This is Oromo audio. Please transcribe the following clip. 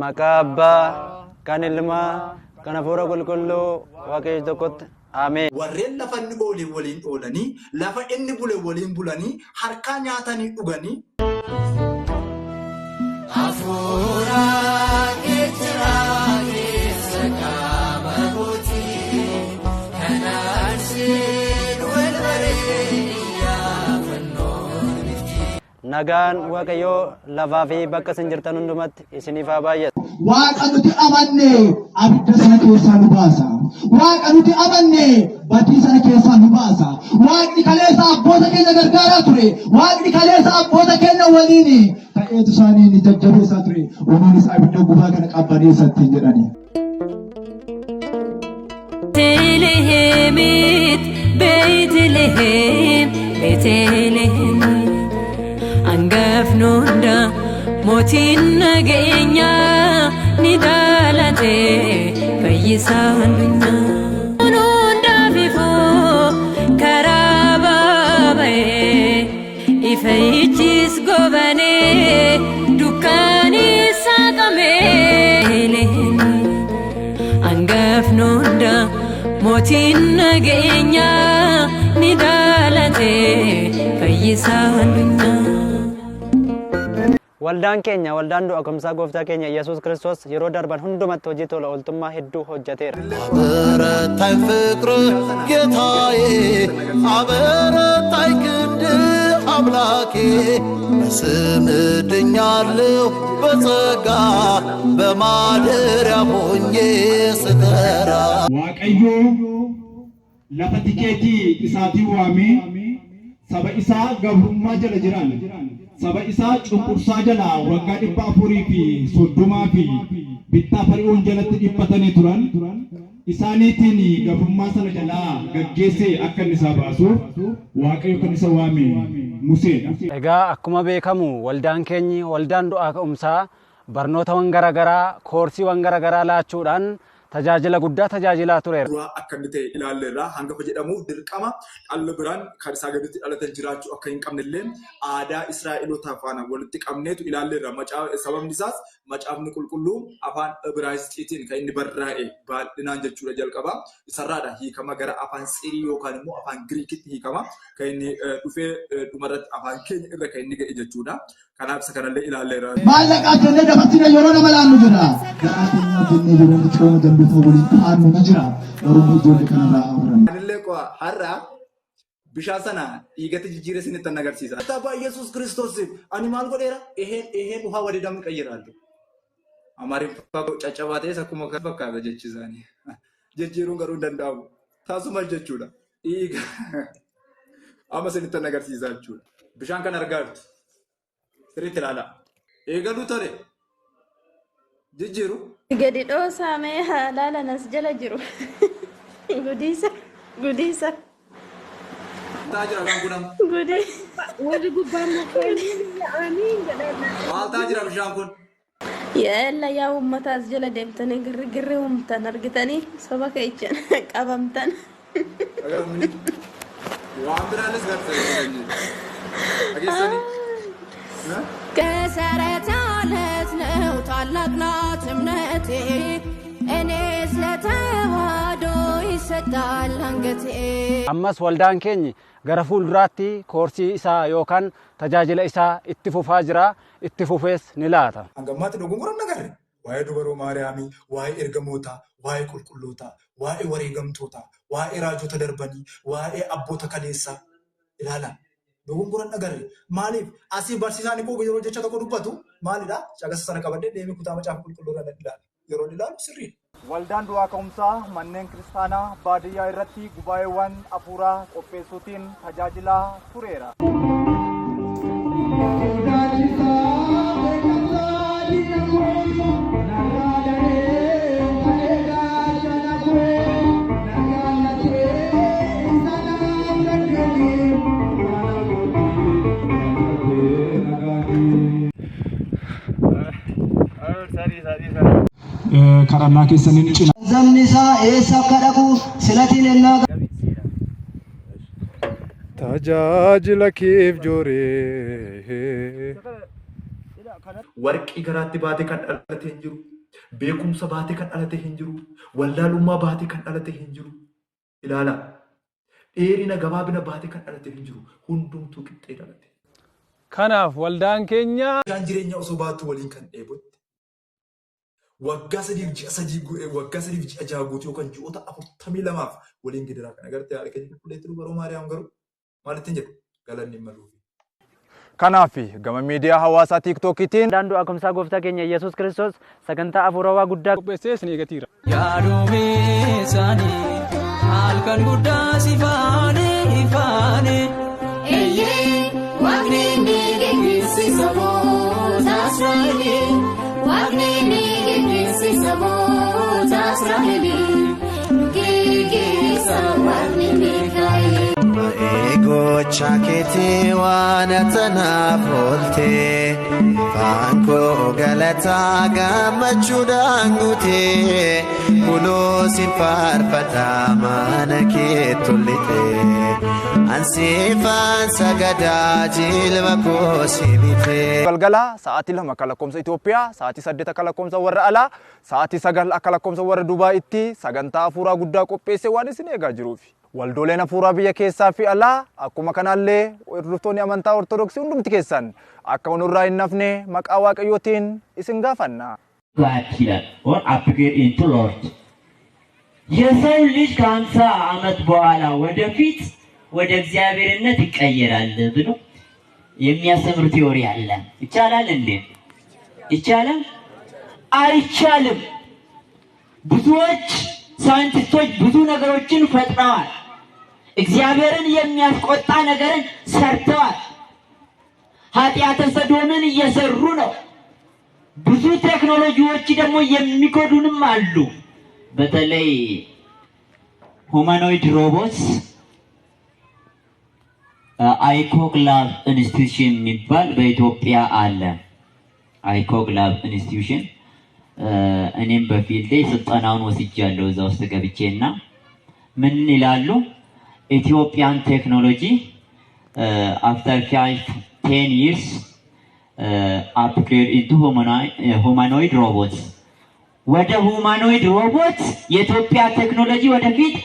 Maqaa Abbaa, kan Ilmaa, kan Hafuura Qulqulluu Waaqayyo tokkotti. Ameen. Warreen lafa inni oole waliin oolanii, lafa inni bule waliin bulanii, harkaa nyaatanii dhuganii. Hafuura kee jira keessa qaama kootii kanaan siin wal baree iyyaafannoo miti. Nagaan Waaqayyoo lafaa fi bakka isin jirtan hundumatti isiniif haa baay'atu. Waaqa nuti amanne abidda sana keessaa nu baasa. Waaqa nuti amanne badii sana keessaa nu baasa. Waaqni kaleessa abboota keenya gargaaraa ture. Waaqni kaleessa abboota keenya waliin ta'eetu isaanii ni jajjabeessaa ture. Unuunis abidda gubaa kana qabbaneessa ittiin jedhani. Beetlihemit, Beetlihem, Beetlihem. Angafni hunda mootiin nageenyaa ni dhalate fayyisaa addunyaa. Kun hundaaf ifuu karaa baaba'ee ifa ijjis gobanee dukkanis saaqamee. Angafni hunda mootiin nageenyaa ni dhalate fayyisaa addunyaa. Waldaan keenya waldaan du'a ka'umsaa gooftaa keenya Iyyasuus Kiristoos yeroo darban hundumatti hojii tola ooltummaa hedduu hojjeteera. አበረታኝ ፍቅርህ ጌታዬ፣ አበረታኝ ክንድህ አምላኬ። በስምህ ድኛለሁ በጸጋ በማደሪያ ሆኜ ስጠራ Waaqayyo lafa tikeetii isaatii waamee saba isaa gabrummaa jala jiran saba isaa cunqursaa jala waggaa 430 fi bittaa Fari'oon jalatti dhiphatanii turan isaaniitiin gabrummaa sana jalaa gaggeessee akka inni isaa baasuuf Waaqayyo kan isa waame Museedha. Egaa akkuma beekamu waldaan keenyi waldaan du'aa ka'umsaa barnootawwan garaagaraa koorsiiwwan garaagaraa laachuudhaan tajaajila guddaa tajaajilaa tureera. Duraa akka inni ta'e ilaalleerra. Hangafa jedhamuuf dirqama dhalla biraan kan isaa gaditti dhalatan jiraachuu akka hin qabne illee aadaa Israa'elootaa faana walitti qabneetu ilaalleerra. Sababni isaas macaafni qulqulluu afaan Ibraayisxiitiin kan inni barraa'e baay'inaan jechuudha jalqaba. Isarraadha hiikama gara afaan Tsirii yookaan immoo afaan Giriikitti hiikama kan inni dhufee dhumarratti afaan keenya irra kan inni ga'e jechuudha. Kanaaf isa kanallee ilaalleerra. Maallaqaaf jennee dabarsine yeroo nama laannu jira. Garaa keenyaaf jennee yeroo nuti cooma dambiifoo waliin taa'annu ni jira. Oromoo ijoollee kanarraa haa barannu. Anillee qo'a har'a bishaan sana dhiigatti jijjiiree isinitti nan agarsiisa. Abbaa Yesuus Kiristoos ani maal godheera? Eheen eheen uhaa wadidamni qayyiraallu. Amaariffaa caccabaa ta'es akkuma kan fakkaata jechi isaanii. Jijjiiruun garuu hin danda'amu. Taasuma jechuudha. Dhiiga amma isinitti nan agarsiisa jechuudha. Bishaan kan argaa jirtu. Sirriitti ilaalaa. Eegaluu tole. Jijjiiru. Gadi dhoosaa mee haa laalan as jala jiru. Gudiisa gudiisa Taa jira bishaan kun amma. gudii. Warri gubbaan mukkeen amiin jedhan. Maal taa jira bishaan kun? Yaalla yaa uummata as jala deemtanii girri girri uumtan argitanii soba keechan qabamtan. Agarmini. Waan biraanis gartee. Dhageessanii. መሰረተ አለት ነው ታላቅ ናት እምነቴ እኔ ስለተዋህዶ ይሰጣል አንገቴ። Ammas waldaan keenyi gara fuulduraatti koorsii isaa yookaan tajaajila isaa itti fufaa jira, itti fufees ni laata. Hanga ammaatti dogongora hin agarre. Waa'ee dubaroo Maariyaamii, waa'ee ergamootaa, waa'ee qulqullootaa, waa'ee wareegamtootaa, waa'ee raajota darbanii, waa'ee abboota kaleessaa ilaala. Dogongora hin agarre. Maaliif? Asii barsiisaan koo yeroo jecha tokko dubbatu maalidha? Caqasa sana qabadhee deemee kutaa macaafa qulqulluu irra ilaala. Yeroo ilaalu sirriidha. Waldaan Du'aa Ka'umsaa manneen kiristaanaa baadiyyaa irratti gubaa'eewwan afuuraa qopheessuutiin tajaajilaa tureera. Kadhannaa keessaniin cina. Zamni isaa eessa akka dhaqu silatiin ennaa Tajaajila keef jooree. Warqii garaatti baatee kan dhalate hin jiru. Beekumsa baatee kan dhalate hin jiru. Wallaalummaa baatee kan dhalate hin jiru. Ilaala. Dheerina gabaabina baatee kan dhalate hin jiru. Hundumtuu qixxee dhalate. Kanaaf waldaan keenya. Bishaan jireenyaa osoo baattu waliin kan dheebotte. Waggaa sadiif ji'a sadii waggaa sadiif ji'a jaha guutuu yookaan ji'oota 42f waliin gidiraa kan agarte haadha keenya qulqulleettii dubaroo Maariyaam garuu maal ittiin jedhu galanni hin maluufi. Kanaaf gama miidiyaa hawaasaa Tiiktookiitiin. Waldaan Du'aa Ka'umsaa Gooftaa keenya Iyyasuus Kiristoos sagantaa afuurawaa guddaa qopheessee isin eegatiira. Yaadumeessaanii halkan guddaa si faane ifaane. Eeyyee, Waaqni ni geggeessisa saboota Israa'elii. Waaqni ni geggeessisa saboota Israa'elii. Nu geggeessa Waaqni milkaa'ee. Gocha keetii waan tanaaf oolte, afaan koo galataa gammachuudhaan guute, kunoo si faarfata mana kee tolite, ansiifaan sagadaa jilba koo si bite. Galgala sa'aatii 2 akka lakkoomsa Itoophiyaa, sa'aatii 8 akka lakkoomsa warra alaa, sa'aatii 9 akka lakkoomsa warra Dubaayitti sagantaa hafuuraa guddaa qopheessee waan isin eegaa jiruufi. Waldooleen hafuuraa biyya keessaa fi alaa akkuma kanaallee hordoftoonni amantaa Ortodoksii hundumti keessan akka nurraa hin hafne maqaa Waaqayyootiin isin gaafanna. God ይላል or upgrade into Lord። የሰው ልጅ ከ50 ዓመት በኋላ ወደፊት ወደ እግዚአብሔርነት ይቀየራል ብሎ የሚያስተምር theory አለ። ይቻላል እንዴ? ይቻላል? አይቻልም። ብዙዎች ሳይንቲስቶች ብዙ ነገሮችን ፈጥረዋል። እግዚአብሔርን የሚያስቆጣ ነገርን ሰርተዋል። ኃጢአተ ሰዶምን እየሰሩ ነው። ብዙ ቴክኖሎጂዎች ደግሞ የሚጎዱንም አሉ። በተለይ humanoid robots iCog Lab Institution የሚባል በኢትዮጵያ አለ። iCog Lab Institution እኔም በ field ኤ ስልጠናውን ወስጃለሁ እዛ ውስጥ ገብቼ እና ምን ይላሉ? Ethiopian technology after 5-10 years upgrade into humanoid robots፣ ወደ humanoid robot የኢትዮጵያ ቴክኖሎጂ ወደፊት